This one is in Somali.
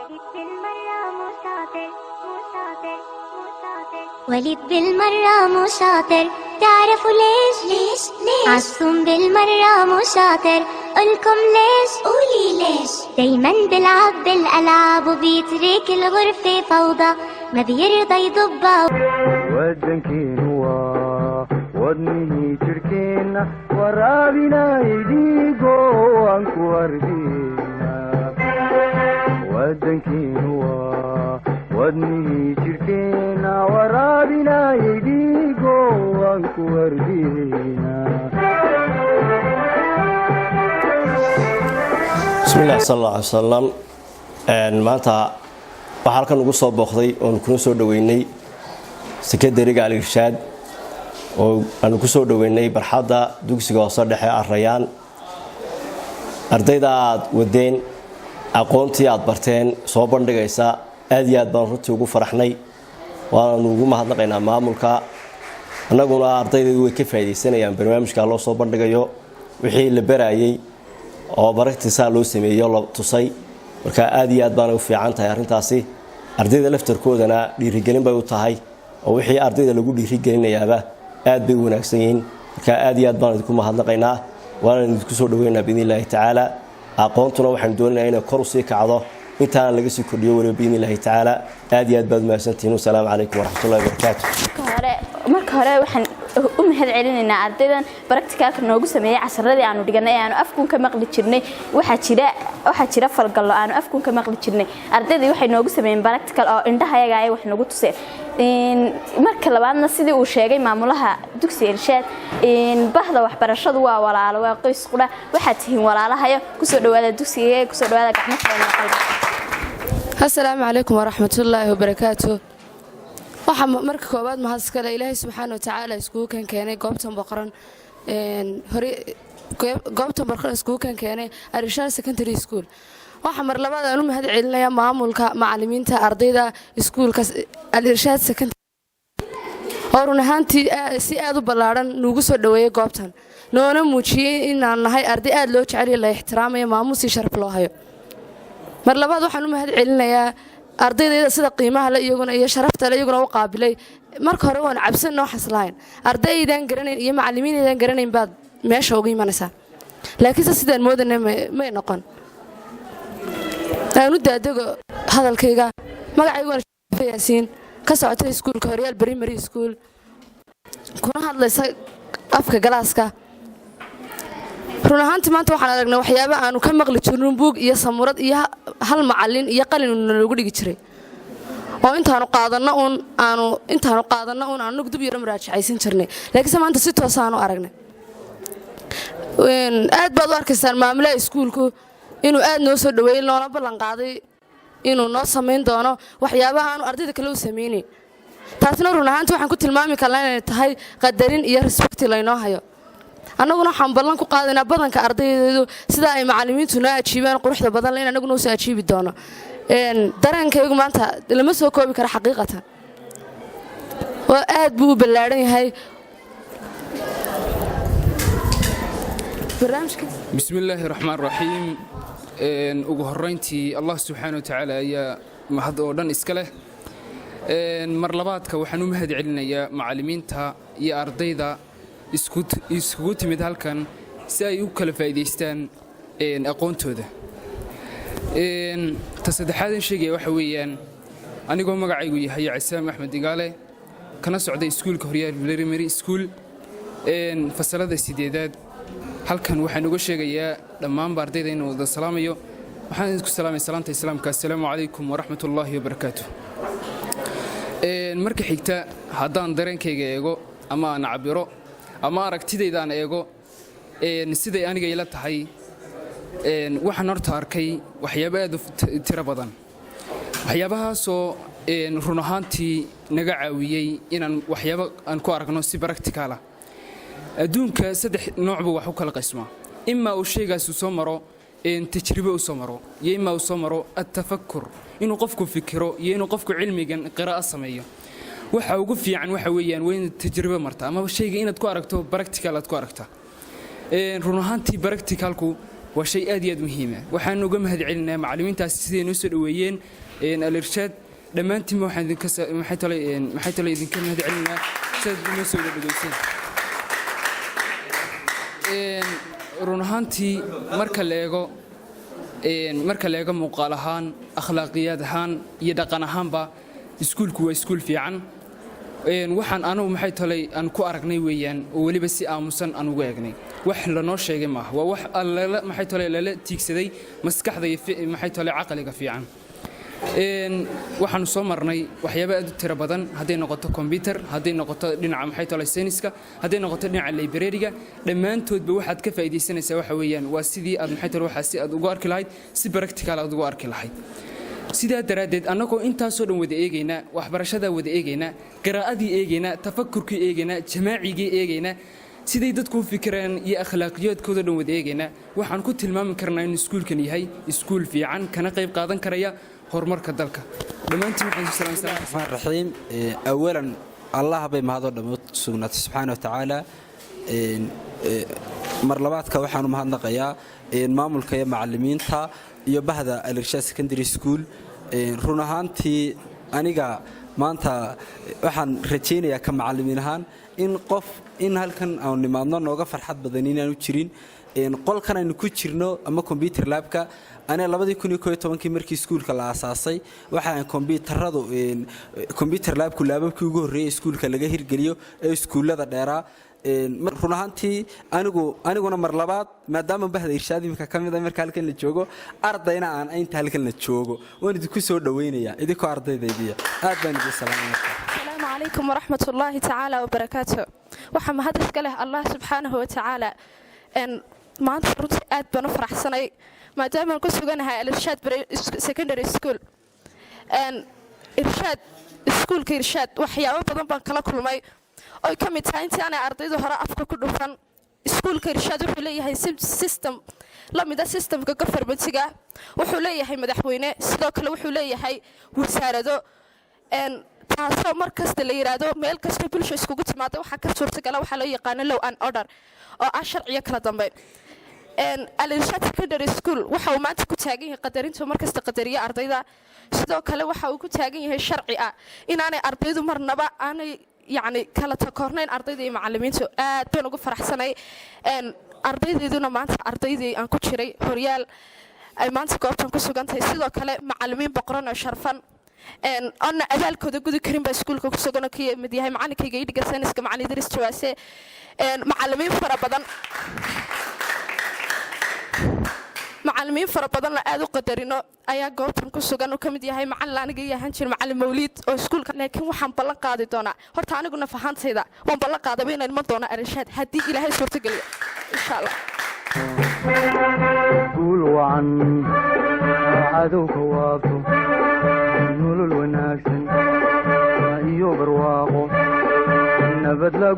بالمرة مو شاطر، مو شاطر، مو شاطر. وليد بالمرة مو شاطر، تعرفوا ليش؟ ليش؟ ليش؟ عصوم بالمرة مو شاطر، قولكم ليش؟ قولي ليش؟ دايما بيلعب بالألعاب وبيترك الغرفة فوضى، ما بيرضى يضبها. Wadankeenu waa wadnihii jirhkeenna, waraabinay dhiigo waan ku wardina. Wadankeenu waa wadnihii jirhkeenna, waraabinay dhiigo waan ku wardina. Bismillahi, sal alla alay wasalam. Maanta waxaa halkan ugu soo booqday oonu kuna soo dhoweynay sekondariga Al-Irshaad, oo aanu ku soo dhoweynay barxadda dugsiga hoose dhexe Arayaan. Ardayda aad wadeen, aqoontii aad barteen soo bandhigaysa, aad iyo aad baan runtii ugu faraxnay, waanaanu ugu mahadnaqaynaa maamulka. Annaguna ardaydeedu way ka faaidaysanayaan barnaamijka loo soo bandhigayo, wixii la barayay oo baragtisaa loo sameeyey oo la tusay. Marka aad iyo aad baana u fiican tahay arrintaasi. Ardayda laftarkoodana dhiirigelin bay u tahay, oo wixii ardayda lagu dhiirigelinayaaba aad bay u wanaagsan yihiin. Marka aad iyo aad baan idinku mahadnaqaynaa, waana idinku soo dhaweynaa biidni illaahi tacaala. Aqoontuna waxaanu doonaynaa inay kor usii kacdo, intaana laga sii kordhiyo weliba biidni illaahi tacaala. Aad iyo aad baad umahadsantihiin. Wasalaamu calaykum waraxmatullahi wabarakaatu. Marka hore waxaan u mahad celinaynaa ardaydan practicalka noogu sameeyey casharadii aanu dhiganay ee aanu afkuun ka maqli jirnay. Waxaa jira falgallo aanu afkuun ka maqli jirnay. Ardaydii waxay noogu sameeyeen practical oo indhahayaga ay wax nagu tuseen. Marka labaadna, sidii uu sheegay maamulaha dugsiga Irshaad, bahda waxbarashadu waa walaalo, waa qoys qudha. Waxaad tihiin walaalahayo. Kusoo dhawaada dugsiga, kusoo dhawaada gacmo furan iyo qalbi. Asalaamu calaykum waraxmatullaahi wabarakaatu. Waxaa marka koowaad mahad iskale Ilaahay subxaana wa tacaala iskugu kan keenay goobtan boqoran, hore goobtan boqoran iskugu kan keenay Al-Irshaad Secondary School. Waxaa mar labaad aan u mahad celinayaa maamulka, macalimiinta, ardayda iskuulka Al-Irshaad Secondary, oo run ahaantii si aad u ballaadhan nuugu soo dhoweeyey goobtan, noona muujiyey inaan nahay arday aad loo jeceliyo, la ixtiraamayo, maamuusii sharaf loo hayo. Mar labaad waxaan u mahad celinayaa ardaydayda sida qiimaha le iyaguna iyo sharafta le iyaguna u qaabilay. Marka hore waan cabsan noo xaslahayn, ardaydaan garanayn iyo macallimiinaydaan garanayn baad meesha uga imanaysaa, laakiinse sidaan moodanay may noqon. Aan u daadego hadalkayga. Magacaygu waan Yaasiin, ka socota iskuulka Horyaal Primary School, kuna hadlaysa afka classka. Run ahaantii maanta waxaan aragnay waxyaaba aanu ka maqli jirnin buug iyo samurad iyo hal macallin iyo qalin naloogu dhigi jiray, oo intaanu qaadanno uun aanu intaanu qaadanno uun aanu dub yaro muraajacaysan jirnay, laakiinse maanta si toos aanu aragnay. Aad baad u arkaysaan maamulaha iskuulku inuu aad noo soo dhoweeyey, noona ballan qaaday inuu noo samayn doono waxyaabaha aanu ardayda kale u samaynayn. Taasina run ahaantii waxaan ku tilmaami karnaa inay tahay qadarin iyo respect laynoo hayo. Annaguna waxaan ballan ku qaadaynaa badanka ardaydeedu sida ay macallimiintu noo ajiibaan quruxda badan le in annaguna usoo ajiibi doono. Dareenkaygu maanta lama soo koobi karo, xaqiiqatan oo aad buu u ballaadhan yahay barnaamijka. Bismi illaahi raxmaan raxiim. Ugu horeyntii Allah subxaana wa tacaala ayaa mahad oo dhan iska leh. Mar labaadka waxaan u mahad celinayaa macallimiinta iyo ardayda iskugu timid halkan si ay u kala faa'iidaystaan aqoontooda. Ta saddexaadan sheegaya waxa weeyaan, anigoo magacaygu yahay Casaam Axmed Digaale, kana socda iskuulka Horyaal Primary School, fasalada sideedaad, halkan waxaan uga sheegayaa dhammaanba ardayda inuu wada salaamayo. Waxaan idinku salaamay salaamta Islaamka: assalaamu calaykum waraxmat ullaahi wabarakaatu. Marka xigta, haddaan dareenkayga eego ama aan cabiro ama aragtidaydaan eego, siday aniga ila tahay, waxaan horta arkay waxyaabo aad u tiro badan, waxyaabahaasoo run ahaantii naga caawiyey inaan waxyaabo aan ku aragno si practical ah. Adduunka saddex nooc buu wax u kala qaysmaa: imaa uu shaygaasi soo maro tajribo u soo maro, iyo imaa uu soo maro attafakur, inuu qofku fikiro, iyo inuu qofku cilmigan qiraa'o sameeyo. Waxa ugu fiican waxa weeyaan waa inaad tajribo marta ama shayga inaad ku aragto practical aad ku aragta. Run ahaantii practicalku Waa shay aad iyo aad muhiima. Waxaan uga mahad celinayaa macallimiintaasi siday noo soo dhoweeyeen Al-Irshaad. Dhammaantiinba waxaan idinka maxay tolay maxay tolay idinka mahad celinayaa sidaad noo soo wada dhoweyseen. Run ahaantii, marka la eego muuqaal ahaan, akhlaaqiyaad ahaan iyo dhaqan ahaanba, iskuulku waa iskuul fiican. Waxaan anugu maxay tolay aan ku aragnay weeyaan, oo weliba si aamusan aan ugu eegnay. Wax lanoo sheegay maaha, waa wax lala maxay tolay lala tiigsaday maskaxda iyo maxay tolay caqliga fiican. Waxaanu soo marnay waxyaabo aad u tiro badan, hadday noqoto computer, hadday noqoto dhinaca maxay tolay sayniska, hadday noqoto dhinaca library-ga. Dhammaantoodba waxaad ka faa'iidaysanaysaa waxa weeyaan waa sidii aad maxay tolay waxaa si aad ugu arki lahayd, si practical aad ugu arki lahayd. Sidaa daraaddeed, annagoo intaasoo dhan wada eegaynaa, waxbarashadaa wada eegaynaa, qiraa'adii eegaynaa, tafakurkii eegaynaa, jamaacigii eegaynaa, siday dadku u fikiraan iyo akhlaaqiyaadkooda dhan wada eegaynaa, waxaan ku tilmaami karnaa inuu iskuulkan yahay iskuul fiican, kana qayb qaadan karaya horumarka dalka. Dhammaantiin waxaan Raxmaan raxiim. Awalan, Allah bay mahadoo dhammood sugnaatay, subxaana wa tacaala. Mar labaadka, waxaan u mahadnaqayaa maamulka iyo macallimiinta iyo bahda Al-Irshaad Secondary School. Run ahaantii, aniga maanta waxaan rajaynayaa ka macallimiin ahaan in qof in halkan aanu nimaadno nooga farxad badan inaanu jirin. Qolkan aynu ku jirno ama computer lab-ka, aniga 2011-kii markii iskuulka la aasaasay, waxaan kombyuutaradu computer lab-ku lab-abkii ugu horreeyay iskuulka laga hirgeliyo ee iskuullada dheeraa. Run ahaantii, aniguna mar labaad, maadaama bahda Irshaad imika ka mid a, marka halkan la joogo ardayna aan inta halkan la joogo, waan idinku soo dhawaynayaa idinkoo ardaydaydiya. Aad baan idin salaamay. Asalaamu calaykum waraxmat ullaahi tacaala wabarakaatu. Waxaa mahad iska leh Allah subxaanahu watacaala. Maanta runtii aad baan u faraxsanay maadaamaan ku suganahay Al-Irshaad Secondary School. Irshaad, iskuulka Irshaad, waxyaabo badan baan kala kulmay oy ka mid tahay intii aanay ardaydu hore afka ku dhufan. Iskuulka Irshaad wuxuu leeyahay system la mida system-ka government-iga. Wuxuu leeyahay madaxweyne, sidoo kale wuxuu leeyahay wasaarado, taasoo mar kasta la yidhaahdo meel kasta bulsha iskugu timaada waxaa ka suurtagala waxaa loo yaqaano law and order, oo ah sharciyo kala dambeyn. Al-Irshaad Secondary School waxa uu maanta ku taagan yahay qadarintu markasta qadariyo ardayda. Sidoo kale waxa uu ku taagan yahay sharci ah inaanay ardaydu marnaba aanay yacni kala takoornayn ardayda iyo macallimiintu. Aad baan ugu faraxsanay ardaydayduna maanta, ardaydii aan ku jiray horyaal, ay maanta goobtan ku sugan tahay. Sidoo kale macallimiin boqoran oo sharfan oona abaalkooda gudi karin baa iskuulka ku sugan, oo ka mid yahay macallinkayga idhiga sayniska, macallin Idris Jawaase. Macallimiin fara badanna aad u qadarino ayaa goobtan ku sugan, uu ka mid yahay macallin aniga iyo ahaan jir, macallin Mawliid oo iskuulka. Laakiin waxaan ballan qaadi doonaa, horta anigu naf ahaantayda waan ballan qaadaba inaan iman doono Al-Irshaad haddii Ilaahay suurtageliyo, insha Allah. Guul wacan, cadowka waabto, nolol wanaagsan iyo barwaaqo, nabad lagu